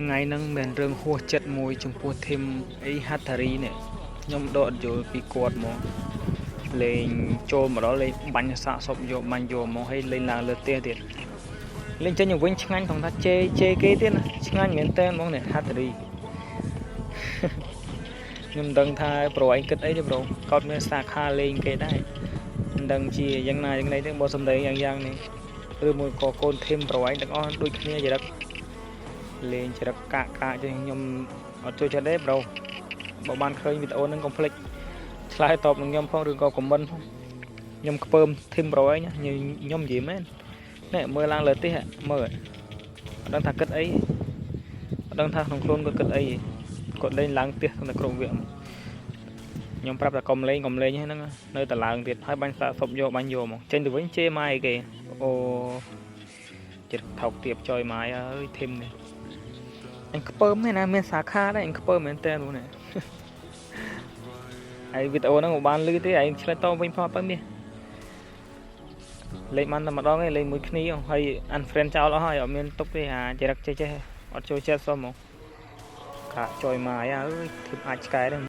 ថ្ងៃហ្នឹងមានរឿងហួសចិត្តមួយចំពោះ team អីហត្ថរីនេះខ្ញុំដកអត់យល់ពីគាត់មកលេងចូលមកដល់លេងបាញ់សាកសពយកបាញ់យកមកឲ្យលេងឡើងលើផ្ទះទៀតលេងចេញទៅវិញឆ្ងាញ់ថងថាជេជេគេទៀតណាឆ្ងាញ់មែនតើហ្មងនេះហត្ថរី ខ្ញុំមិនដឹងថា bro ឯងគិតអីទេ bro គាត់មានសាខាលេងគេដែរមិនដឹងជាយ៉ាងណាយ៉ាងណីទេបើសំដីយ៉ាងយ៉ាងនេះឬមួយក៏កូន team bro ឯងទាំងអស់ដូចគ្នាចរិតលេងចរិតកាកកាកចឹងខ្ញុំអត់ចូលចិត្តទេ bro បើបានឃើញវីដេអូហ្នឹងកុំភ្លេចឆ្លើយតបនឹងខ្ញុំផងឬក៏ comment ផងខ្ញុំខ្ពើម team bro ឯងខ្ញុំខ្ញុំនិយាយមែននេះមើលឡើងលើផ្ទះមើលអត់ដឹងថាគិតអីអត់ដឹងថាក្នុងខ្លួនគាត់គិតអីគាត់លេងឡើងផ្ទះក្នុងតែក្រុមវគ្គខ្ញុំប្រាប់តែកុំលេងកុំលេងហ្នឹងនៅតែឡើងទៀតហើយបាញ់សាកសុបយកបាញ់យកមកចេញទៅវិញជេរម៉ាយគេអូចិត្តថោកទៀបចុយម៉ាយអើយ team នេះអញខ្ពើមនេះណាមានសាខាដែរអញខ្ពើមមែនតើនោះនេះ ហើយវីដេអូហ្នឹងមិនបានលឺទេឯងឆ្លើយតបវិញផងបើមាសលេងបានតែម្ដងឯងលេងមួយគ្នាហើយ unfriend ចោលអស់ហើយអត់មានទុកទេអាចរិកចេះចេះអត់ចូលចិត្តសោះហ្មងកាចុយម៉ាយអើយ team អាចឆ្កែដែរ។